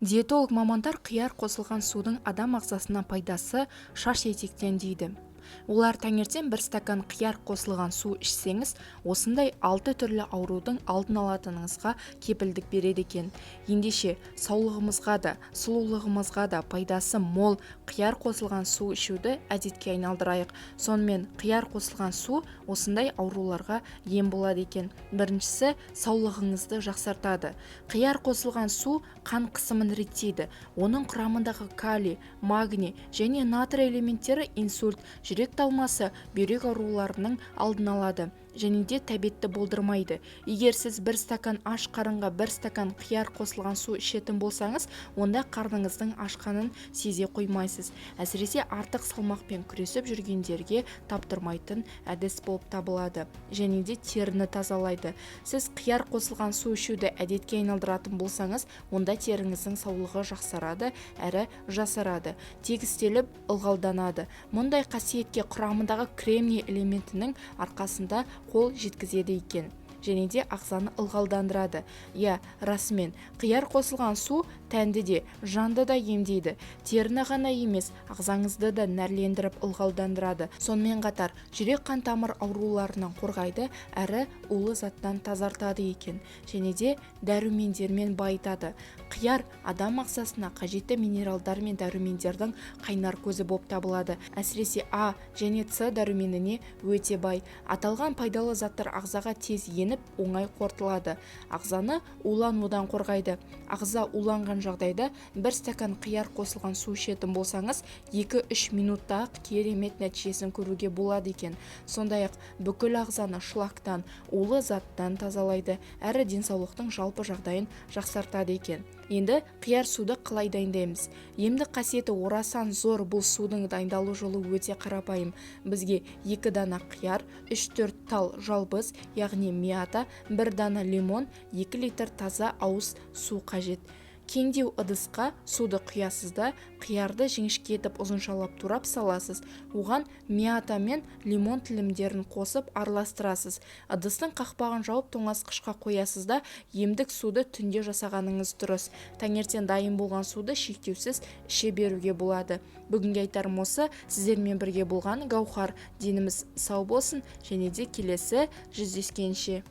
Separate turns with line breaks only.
Диетолог мамандар қияр қосылған судың адам ағзасына пайдасы шаш етектен дейді. Олар таңертең бір стакан қияр қосылған су ішсеңіз, осындай 6 түрлі аурудың алдын алатыныңызға кепілдік береді екен. Ендеше, саулығымызға да, сұлулығымызға да пайдасы мол қияр қосылған су ішуді әдетке айналдырайық. Сонымен, қияр қосылған су осындай ауруларға ем болады екен. Біріншісі, саулығыңызды жақсартады. Қияр қосылған су қан қысымын реттейді. Оның құрамындағы калий, магний және натрий элементтері инсульт, жүрек талмасы, бүйрек ауруларының алдын алады және де тәбетті болдырмайды. Егер сіз бір стакан аш қарынға бір стакан қияр қосылған су ішетін болсаңыз, онда қарныңыздың ашқанын сезе қоймайсыз. Әсіресе артық салмақпен күресіп жүргендерге таптырмайтын әдіс болып табылады. Және де теріні тазалайды. Сіз қияр қосылған су ішуді әдетке айналдыратын болсаңыз, онда теріңіздің саулығы жақсарады әрі жасарады, тегістеліп ылғалданады. Мұндай қасиетке құрамындағы кремний элементінің арқасында қол жеткізеді екен. Және де ағзаны ылғалдандырады. Иә, расымен, қияр қосылған су тәнді де, жанды да емдейді. Теріні ғана емес, ағзаңызды да нәрлендіріп ылғалдандырады. Сонымен қатар, жүрек қан тамыр ауруларынан қорғайды әрі улы заттан тазартады екен. Және де дәрумендермен байытады. Қияр адам ағзасына қажетті минералдар мен дәрумендердің қайнар көзі болып табылады. Әсіресе А және С дәруменіне өте бай. Аталған пайдалы заттар ағзаға тез еніп, оңай қорытылады. Ағзаны уланудан қорғайды. Ағза уланған жағдайда бір стакан қияр қосылған су ішетін болсаңыз, 2-3 минутта-ақ керемет нәтижесін көруге болады екен. Сондай-ақ бүкіл ағзаны шлактан, улы заттан тазалайды, әрі денсаулықтың жалпы жағдайын жақсартады екен. Енді қияр суды қалай дайындаймыз? Емдік қасиеті орасан зор бұл судың дайындалу жолы өте қарапайым. Бізге 2 дана қияр, 3-4 тал жалбыз, яғни мята, 1 дана лимон, 2 литр таза ауыз су қажет. Кеңдеу ыдысқа суды құясыз да, қиярды жіңішке етіп ұзыншалап турап саласыз. Оған мята мен лимон тілімдерін қосып араластырасыз. Ыдыстың қақпағын жауып, тоңазытқышқа қоясыз да, емдік суды түнде жасағаныңыз дұрыс. Таңертең дайын болған суды шектеусіз іше беруге болады. Бүгінге айтарым осы. Сіздермен бірге болған Гаухар. Деніміз сау болсын және де келесі жүздескенше.